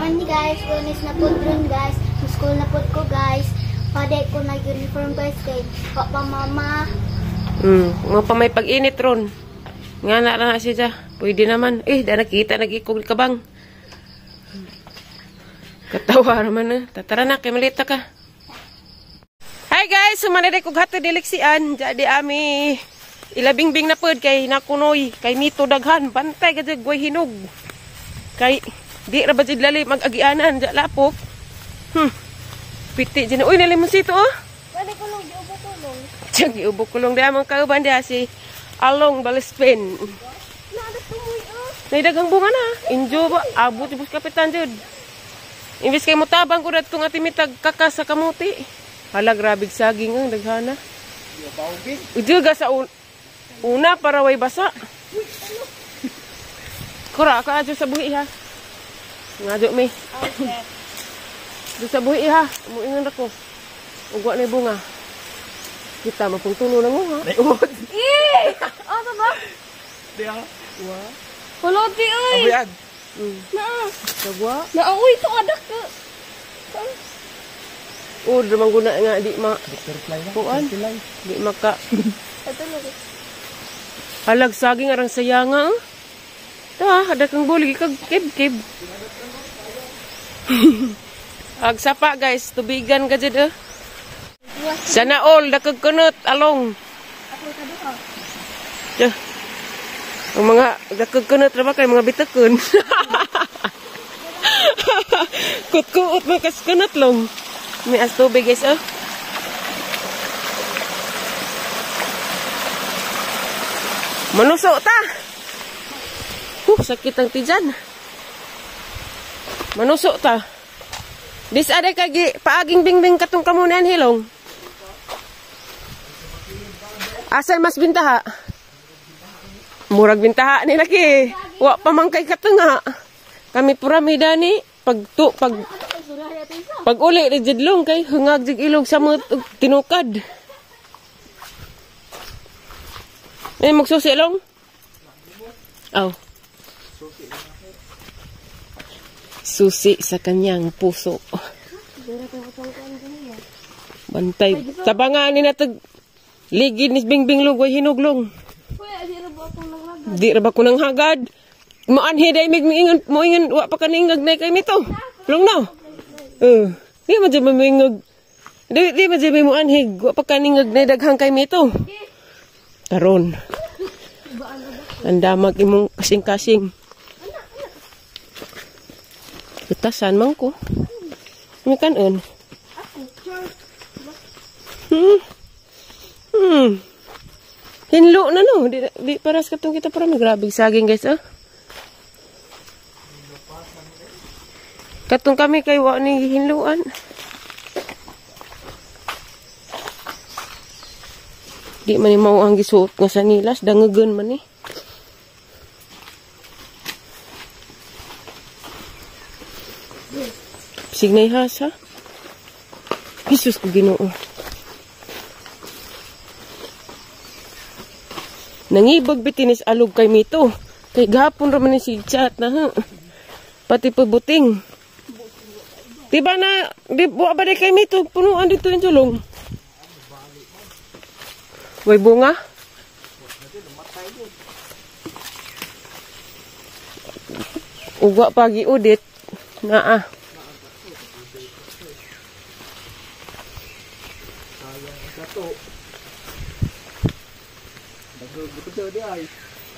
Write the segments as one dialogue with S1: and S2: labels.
S1: Morning guys, Lunes na po ron guys. School na po ko guys. Pwede ko nag-uniform guys kay papa mama.
S2: Mga pa may pag-init ron. Nga na na siya. Pwede naman. Eh, da nakita nag-ikog ka bang. Katawa naman eh. Tatara na, kay malita ka. Hi guys, sumanay kog hatod diliksian. Jadi ami ilabingbing na pod kay nakunoy, kay mito daghan, bantay ka jud hinog. Kay di ra ba jud lali mag-agianan, ja lapok. Piti jud. Uy, nalimonsito oh.
S1: Pwede ko lang giubo kulong.
S2: Diyan giubo kulong diha mga kauban diha si Along Balispin. Nay daghang bunga na. Injo ba abot ibus kapitan jud. Imbis kay motabang ko datong ati mitag kaka sa kamuti. Hala grabe saging ang daghana. Ujo ga sa una para way basa. Kura ka adyo sa buhi ha. Ngadyo mi. Do sa buhi ha. Muingon ako. Ugwa na bunga. Kita mapung tulo na mo ha.
S3: Naiud.
S1: Eh! Ano ba?
S3: Diya.
S2: Wa.
S1: Huloti oy.
S3: Abuyag.
S1: Naa.
S2: Kagwa.
S1: Naa uy to adak ka.
S2: Oh, dumang guna nga di ma
S3: Butterfly lang.
S2: Kuan.
S3: Butterfly.
S2: Di maka.
S1: Ito lagi.
S2: Halag saging arang saya nga. Oh. Ta, ada kang bulig kag kib-kib. Ag sapa guys, tubigan ka jud eh. Sana all dakag kunot along.
S1: Ako ka duha.
S2: Tiyo. Ang mga dakag kunot ra ba kay mga bitakon. Kutkuot man kas kunot long. May as tubig guys oh. Manuso ta. Sakit ang tiyan. Manuso ta. Dis ade kagi paaging bingbing katong kamunan hilong. Asan mas bintaha? Murag bintaha ni lagi. Wa pa man kay katunga. Kami purami dani pag uli di jidlong kay hungag jig ilog sa mga tinukad. Eh magsusi long. Aw. Susi sa kanyang puso. Bantay. Tabangan ni natag ligid ni Bingbing log way hinuglong. Di ra ba ko nang hagad? Maanhi day mig miingon moingon wa pa kaningag nay kay mito. Long now. Di man jud mamingog. Di man jud mo anhig wa pa kaningag nay daghang kay mito. Karon. Andamag imong kasing-kasing. Itasan man ko. May kanon. Hinlo na no. Di paras katong kita para may grabe saging guys ah. Katong kami kay wa ni hinluan. Di man ni mao ang gisuot nga sanilas, dangagon man ni. Signay hasa. Jesus ko Ginoo. Nangibag bitinis alog kay mito. Kay gahapon ra man ni si chat na ha. Pati pa buting. Di ba na di wa ba di kay mito punuan dito yung julong. Way bunga. Ugwa pagi udit. Naa.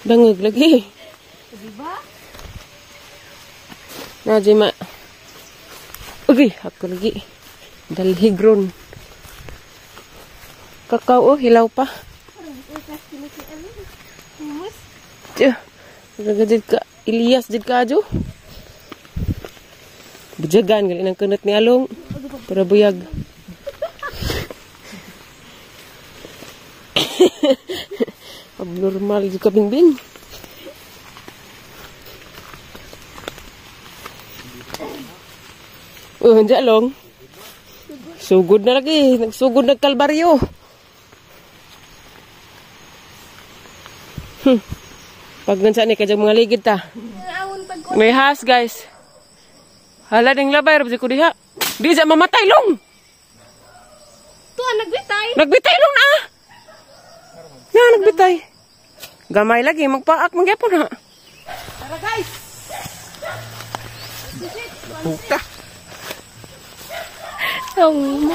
S2: Dangag lagi.
S1: Diba?
S2: Na jima. Ugi, ako lagi. Dalhigron. Kakao oh, hilaw pa. Tiyo. Nagagajid ka. Elias jid ka ajo. Bujagan gali ng kunot ni Along. Para buyag. Abnormal jud ka Bingbing. Oh, hindi Along. Sugod na lagi. Nagsugod na kalbaryo. Pag nansa ni kajang mga ligid ta. May has guys. Hala ding labay ra ko diha. Di sa mamatay long.
S3: Tuan nagbitay.
S2: Nagbitay long na. Na nagbitay. Gamay lagi magpaak man gyapon ha. Tara guys.
S4: Puta.
S3: Ang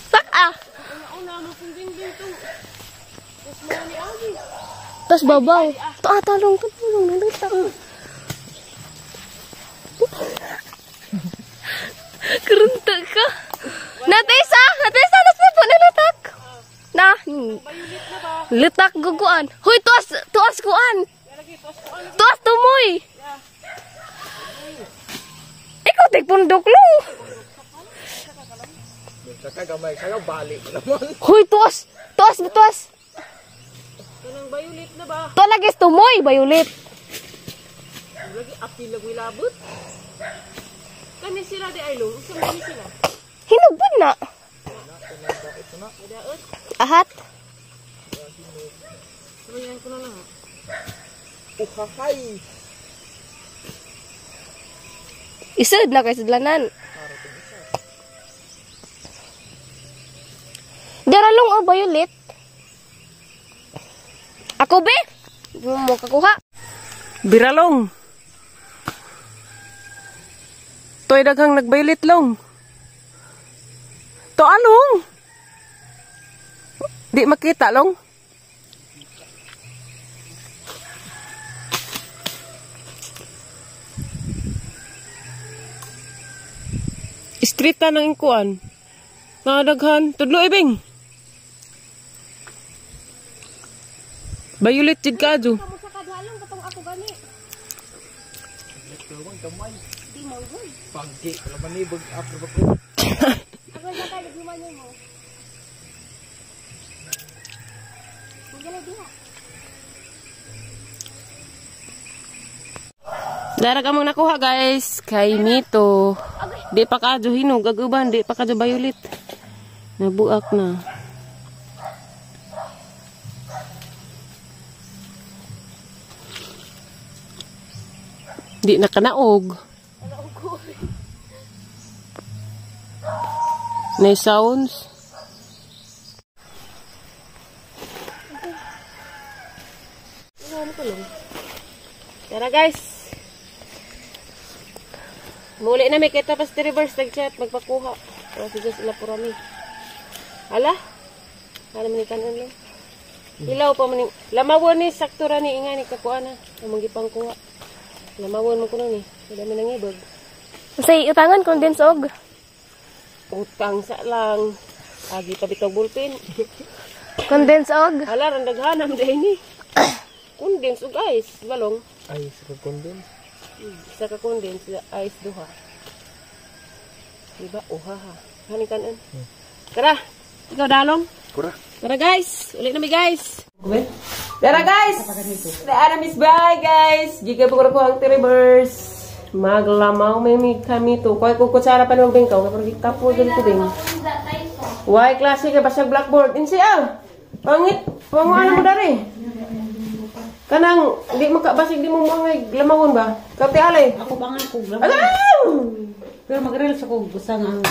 S3: Sak ah. Tas babaw. To ah, talong to tulong nalutak. Keruntak ka. Natesa, natesa nas po nalutak. Na. Lutak guguan. Hoy, tuas, tuas kuan. Tuas tumoy. Ikaw tig pundok long.
S4: Saka gamay kayo balik naman.
S3: Hoy, tuas, tuas, tuas.
S2: Kanang violet na ba?
S3: To lagi tumoy, violet.
S2: Lagi apil lagi labot. Kani sila di ay long, unsa man ni sila?
S3: Hinugbon na. Ahat.
S2: Sabayan ko na lang.
S4: Uhahay.
S3: Isod na kay sudlanan. Daralong o violet. Ako be? Mo kakuha.
S2: Biralong. Toy daghang nagbaylit long. To along. Di makita long. Street ta ng ingkuan. Mga daghan. Tudlo ibing. Violet jud kaadyo.
S4: Pagki, wala man ni bag up ba ko.
S2: Dara ka mong nakuha guys kay Mito. Di pa kadyo hinog ag uban, di pa kadyo violet. Nabuak na. Di na kanaog. Nay sounds. Tara guys. Muli na may kita pa sa reverse nag-chat magpakuha. Para si Diyos ila purami. Hala? Hala man ni kanon lang. Ilaw pa man ni lamawon ni sakto ra ni inga ni kakuha na. Among gipangkuha. Lamawon mo kuno ni. Wala man nangibag.
S3: Say utangan condense og.
S2: Utang sa lang. Agi pa bitog bulpin.
S3: Condense og.
S2: Hala rang daghanam dahil ni. Condense og ice balong.
S4: Ay, sa condense.
S2: Isa ka condense, ice duha. Diba? Uha ha. Haning kanon. Tara. Ikaw dalong.
S4: Kura.
S2: Tara guys. Uli na mi guys. Tara guys. Tara miss bye guys. Giga po ko ang reverse. Maglamaw may mi kami to. Koy ko kutsara pa nung bingkaw. Kapag kapo dyan ko bing. Why klase ka basag blackboard? Insi ah. Pangit. Panguan mo dari. Kanang di makabasig di mo mga lamawon ba? Kati alay.
S5: Ako pa nga ko.
S2: Alaw!
S5: Pero mag-reels ako gusto nga ang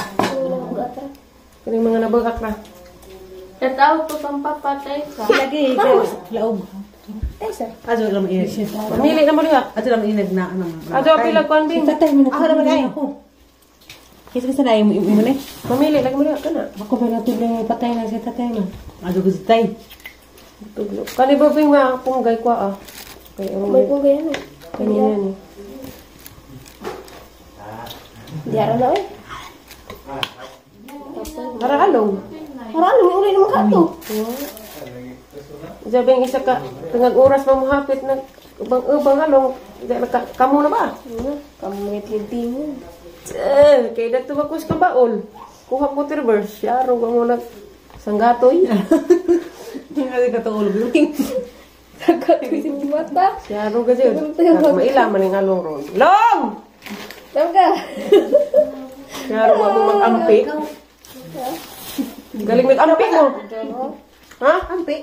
S2: Kaning mga nabagak na.
S3: Tataw to pampapatay sa.
S5: lagi laog. Ato lang inag.
S2: Mamili na mo diha.
S5: Ato lang inag na ano.
S2: Ato pila kuan bing.
S5: Tatay mo na. Ako naman ay ako. Kisa kasi na imo imo ni.
S2: Mamili lagi mo diha kana.
S5: Ako pa natulong patay na si tatay man. Ato ko si tay.
S2: Tuglo. Kani ba bing ma punggay kwa ah. Kay
S3: May punggay ano.
S2: Kanina ni.
S3: Di ara na oy.
S2: Para along.
S3: Para along uli naman ka to.
S2: Sabi isa ka tungag oras pa mo hapit nag ubang-ubang along. Kamo na ba?
S3: Kamo ngit-ngit.
S2: Eh, kay dato bakos ka baol. Kuha ko reverse. Yaro ka mo nag sanggatoy.
S5: Hindi ka tulog.
S3: Sagatoy si mata.
S2: Yaro ka siya. Maila man ning along ron. Long!
S3: Tama ka.
S2: Yaro ka mo mag-ampi. Galing mag-ampi mo. Ha?
S5: Ampi.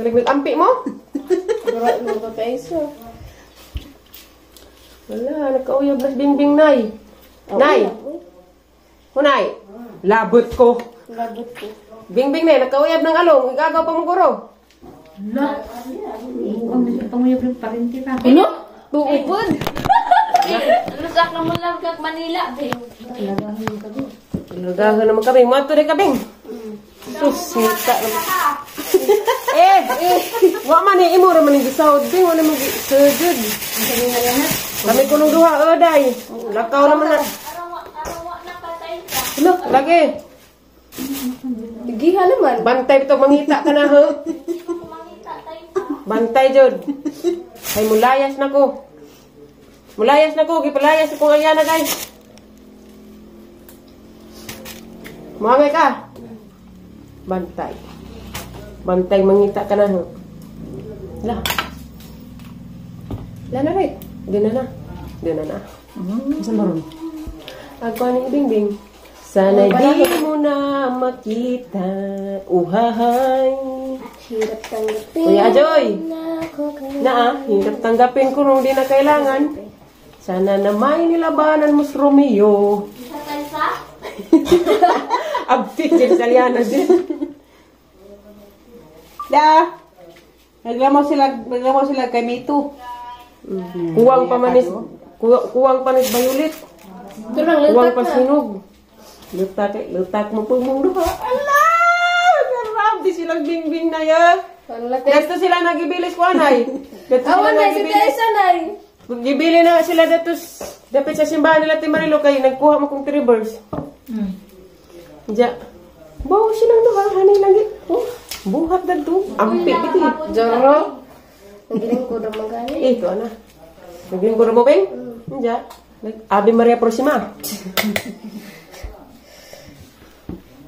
S2: Galing mag-ampi mo?
S3: Wala mo pa peso.
S2: Wala, nagkauyab na si Bingbing, Nay. Nay! Hunay! Labot ko.
S3: Labot ko.
S2: Bingbing, Nay, nagkauyab ng along. Igagaw pa mo guro.
S3: Ano? Tuupod.
S6: Lusak na mo lang kag Manila.
S2: Nagahan naman kami. Mato rin kabing. Sus, ngita naman. Eh! Wa man eh, imo ra man yung gisahod, Bing. Wala mo sujud. Kami kunong duha, day. Lakaw naman na.
S6: Arawa na patay ka.
S2: Ano? Lagi.
S3: Giha naman.
S2: Bantay ito, mangita ka na, ho? Bantay, Jod. Ay, mulayas na ko. Mulayas na ko. Gipalayas akong Ariana, guys. Muhangay ka. Bantay. Bantay, mangita ka na, ho? La. La na, right? Di na na. Di na na.
S5: Saan ba ron?
S2: Ako ni Bingbing. Sana di mo na makita. Uhahay.
S3: Hirap tanggapin.
S2: Kuya Ajoy.
S3: Ako kay
S2: Na, hirap tanggapin ko nung di na kailangan. Sana na may nilabanan mo si Romeo.
S6: Patay sa?
S2: Abtik din sa Liana din.
S5: Da! Naglamaw sila kay Mito.
S2: Kuwang pa manis, kuwang pa nis Violet.
S3: Ito lang,
S2: Kuwang
S3: lutak
S2: pa
S3: na.
S2: sinog. Lutak, eh, lutak mo po mong duha. Ala! Grabe silang bingbing na ya.
S3: Wala kay.
S2: Dato sila nagibilis ko anay. Dato sila
S3: Awan na, si
S2: nagibilis.
S3: Teresa na.
S2: Gibili na sila dato dapit sa simbahan nila Timarilo kay nagkuha mo kong 3 birds. Ja. Bawo silang duha hani lagi. Oh, buhat dagto. Ampi biti.
S3: Joro. Nagiling ko na magani.
S2: Eh, ito ana. Naging ko mo beng? Ja. Ave Maria Proxima.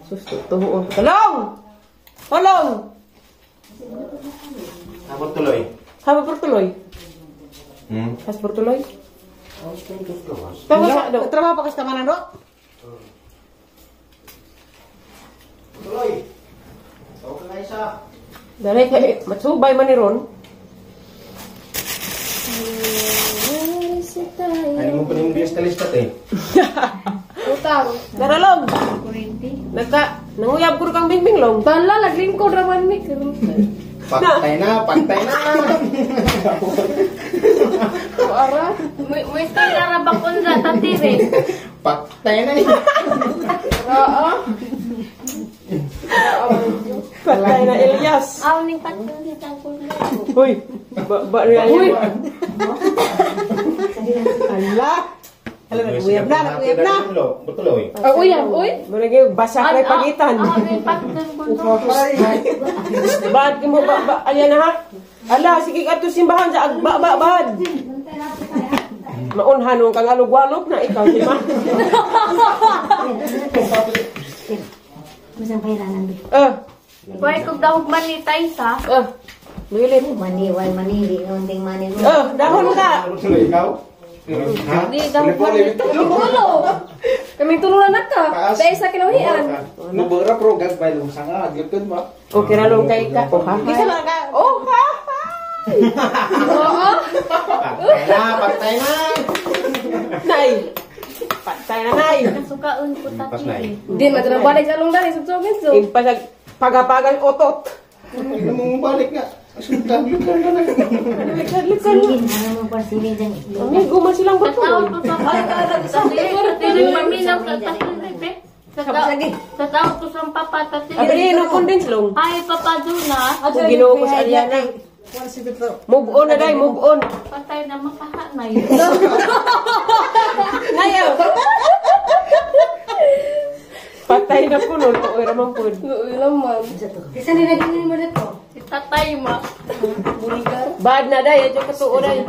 S2: Sus, tuho. Tulong! Tulong!
S4: Habot tuloy.
S2: Haba por tuloy. Has por tuloy. Tawa sa do.
S5: Trabaho pa kasi tamanan do?
S4: Tuloy. Okay na isa.
S2: Dali kay matsubay man ni ron.
S4: Ano mo pa rin lista-lista eh?
S3: Utang.
S2: Daralog. Nagka nanguyab ko kang bingbing long.
S3: Bala, naglingkod raman ni.
S4: Patay na, patay na.
S3: Ara.
S6: May style na rabak unza, tatire.
S4: Patay na ni.
S3: Oo.
S2: Patay na Elias.
S6: Aw, ning patong kitang kulo.
S2: Hoy, ba ba Uy.
S5: Ala! Ala, nag-uyab na, nag-uyab na.
S4: Tuloy.
S3: Ah, uyab, uy.
S2: Murag basa kay pagitan.
S6: Aw, ning patong kulo.
S2: Bad mo ba ba ayan na ha. Ala sige kadto simbahan sa agba ba bad. Maunhan nung kang alugwalop na ikaw di ba?
S1: Masang pahiranan be.
S2: Eh,
S6: Why kog dahog man ni Taysa?
S2: eh. Bilit.
S1: Mani, wal mani, di unting mani.
S2: Eh, dahon ka.
S4: Tuloy ikaw? Ha?
S6: Di dahog man ni
S3: Tulo. Kaming tuluran na ka. Dahil sa kinawian.
S4: Nubura pro gag bay lung sanga agipon ba?
S2: Okay ra long kay ka. Oh, ha.
S5: Isa lang ka.
S2: Oh, ha.
S3: Oo.
S4: Patay na, patay na.
S2: Nay. Patay na nay.
S6: Nasukaon ko
S4: Pas na
S6: tatire.
S3: Di, matanang balik sa along dali. Subsogin, so.
S2: Impasag pagapagan otot.
S4: Ano mo balik nga? Sultan lugar na lang.
S2: Likan likan.
S1: Silin, ano mo pa silin dyan.
S2: Amigo man silang
S6: Sa tao
S2: batuloy.
S6: ko sa tatire. Tatire paminaw sa tatire be. Sa tao ko sa papa tatire.
S2: Abri no condense long.
S6: Ay papa Duna,
S2: Kung Ginoo ko sa Ariana. Move on na day, move on.
S6: patay na makahanay.
S2: Nayaw. Patay na ko nun. Oy, ramang pod.
S3: Uy, laman.
S1: Kasi nilagyan mo dito.
S6: Si tatay mo.
S3: Bulgar.
S2: Bad na day, adyo katuo day.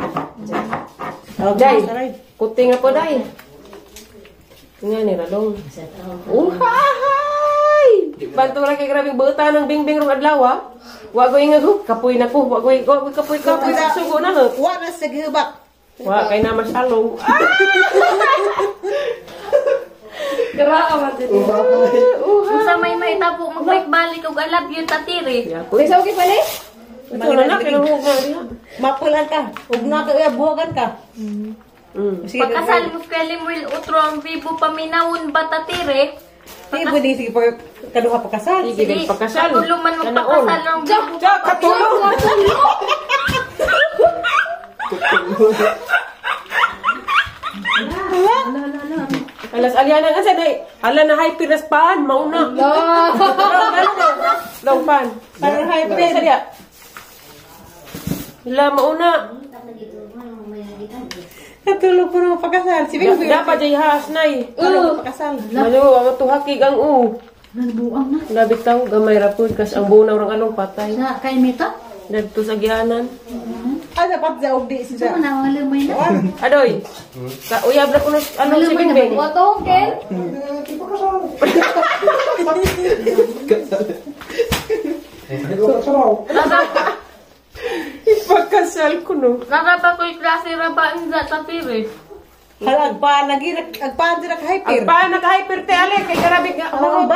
S2: Day, kuting na po day. Nga ni Ralong. Uhahay! Banto ra kay grabing buta ng bingbing rong adlaw ah. Wa ko ingag kapoy na ko, wa ko kapoy kapoy sugo na ho.
S5: Wa na sa gihubak.
S2: Wa kay na masalong.
S3: Karaa man din.
S6: Unsa may mahitabo magbalik-balik og I love you tatire.
S2: Ya ko.
S3: Sa okay pa ni?
S2: Ito na na kinuha diha.
S5: Mapulan ka. Ug na ka, buhagan ka. Sige,
S6: Pagkasal mo kay Limuel utro ang bibo paminawon ba tatire?
S5: Di pwede sige pag kaduha pagkasal.
S2: Sige, din pagkasal.
S6: Katulo man magpakasal ang bibo.
S2: Ja, katulo. Alas alyanan asa day. Hala na hyper nas paan mauna. Long pan.
S5: Parang hyper.
S2: Sa diya. Hala mauna.
S5: Katulog po ng pagkasal. Si Bing,
S2: Dapat jay has nay.
S5: Katulog pagkasal.
S2: Malo ang tuhakig ang u.
S7: Nagbuang na.
S2: Labi taw gamay ra pud kas ang bunaw rang along patay.
S7: Sa kay Mita?
S2: Dagto sa gihanan.
S5: Ah, dapat sa og di
S7: Sa
S5: siya.
S7: man ang lumay na.
S2: Adoy. Ka uyab na kuno ano si Bing Bing.
S6: Wato, Ken?
S2: Ipagkasal ko no.
S6: Naraba ko'y klase raba ang tatire.
S5: Hala, agpaan lagi, agpaan sila ka-hyper.
S2: Ang pa naka-hyper te ale kay grabe nga hurot.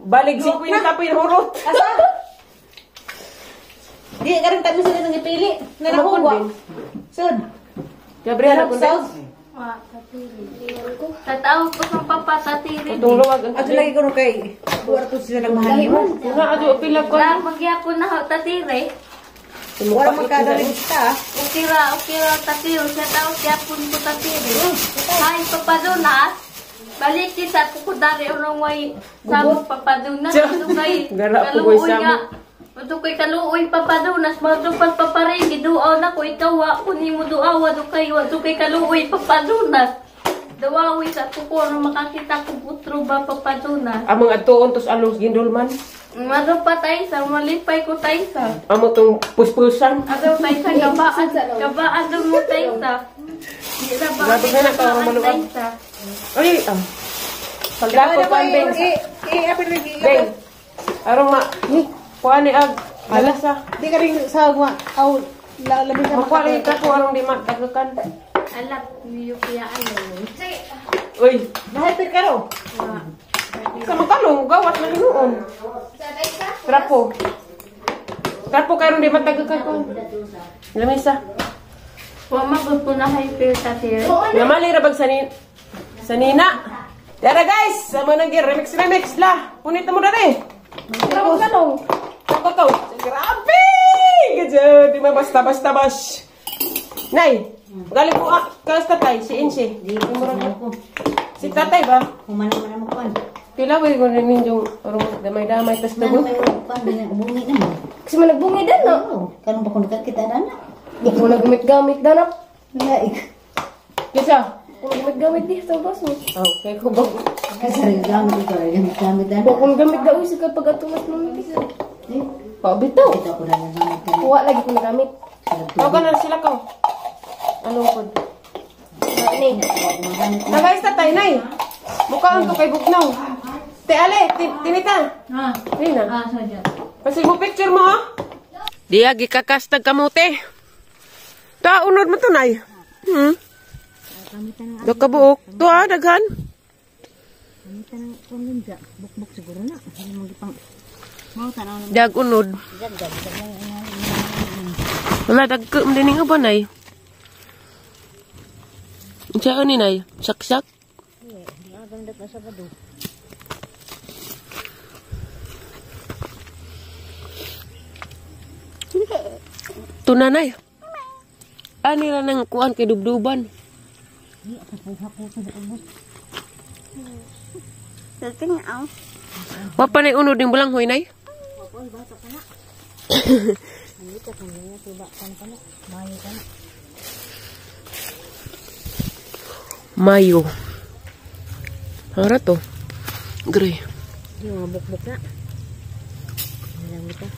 S2: Balig 50 pa yung hurot.
S5: Asa? Di ka rin tabi sila nang ipili. Na nakuha. Sud.
S2: Gabriela kun.
S5: South.
S6: Wa, tatire. Tatawag ko sa papa tatire.
S2: Itong luwag ang
S5: Ato lagi ko nung kay. Buwar ko sila ng mahal.
S2: Una ato pila ko.
S6: Wala magyapon na ho, tatire.
S5: Wala magkadaling kita.
S6: Okay ra tatire. Sa tawag gyapon ko tatire. Hay papadunas. Balik kita kukudari urong way sabot papadunas. Ato kay
S2: Gara po ko'y
S6: kaluoy nga.
S2: samot.
S6: Ato kay kaluoy papadunas. Matupas paparin. Giduaw na ko ikaw wa ko nimo duawa do kay wa do kay kaluoy papadunas. Dawawi sa kuko ano makakita ko utro ba papadunas.
S2: Among adtuon tos along gindulman.
S6: Marupa tayo sa malipay ko tayo sa.
S2: Amo tong puspusan.
S6: Ato tayo sa kabaan. Kabaan doon mo tayo sa.
S2: Grabe na na, parang maluwag. Ay, ah. Pagdako pa beng. Beng. Arong ma kuan ni ag alasa.
S5: Di ka rin sa mga aw labi sa
S2: Makuha lagi ka ko arong di matagakan.
S6: Alap, niyo kaya ano.
S2: Uy,
S5: Na-hyper ka ro.
S2: sa magkalong gawas na hinuon. Trapo. Trapo karon di matagakan ko. Lamisa.
S6: Wa magud ko na hyper tatire.
S2: Namali ra bag sanina. Dara guys, sa mga nag remix remix la. Punit na mo dere. Trapo kalong. Trapo ka. Grabe! Gadyo, di ba basta basta bas. Nay, galing mo ah, kalas tatay si Insi.
S7: Di ko ko.
S2: Si tatay ba?
S7: Humana man mo kuan.
S2: Pila way ko ninyong orong damay-damay tas
S7: Nano
S2: tubo.
S7: may kuan bungi na mo.
S3: Kasi man nagbungi din no.
S7: Oo, karon pa kuno kita na na.
S3: Di ko naggamit-gamit na.
S7: Laik.
S2: Kisa.
S3: Ko naggamit-gamit di sa boss mo.
S2: Okay, ko ba?
S7: Kasi rin gamit ito, gamit gamit na.
S3: Wa kong gamit daw sa kapag atumas mo.
S7: Eh,
S2: Pabitaw.
S7: kita ko na gamit ka.
S3: Wa lagi ko nagamit.
S2: Tawagan na sila ko. Anong kod?
S3: Ani.
S2: Na guys, tatay nay. Mukhaan ko kay Bugnaw. Te ale, tinita.
S6: Ah,
S2: Nina.
S6: ah, sadya.
S2: Pasig mo picture mo, ha? Diya, gikakastag kamote. Ta, unod mo to, nay. Do kabuok. To, ha, daghan.
S7: Bukbuk siguro na.
S2: Dag unod. Wala, dagko. Madining nga ba, nay? Unsa ni, nay? Saksak? Ito na, nay. Ani ra nang kuan kay dubduban. Wa pa nay unod ning bulanghoy, nay? Mayo. Hara to. Gray.
S7: Yung bukbuk na. Ilang bitaw.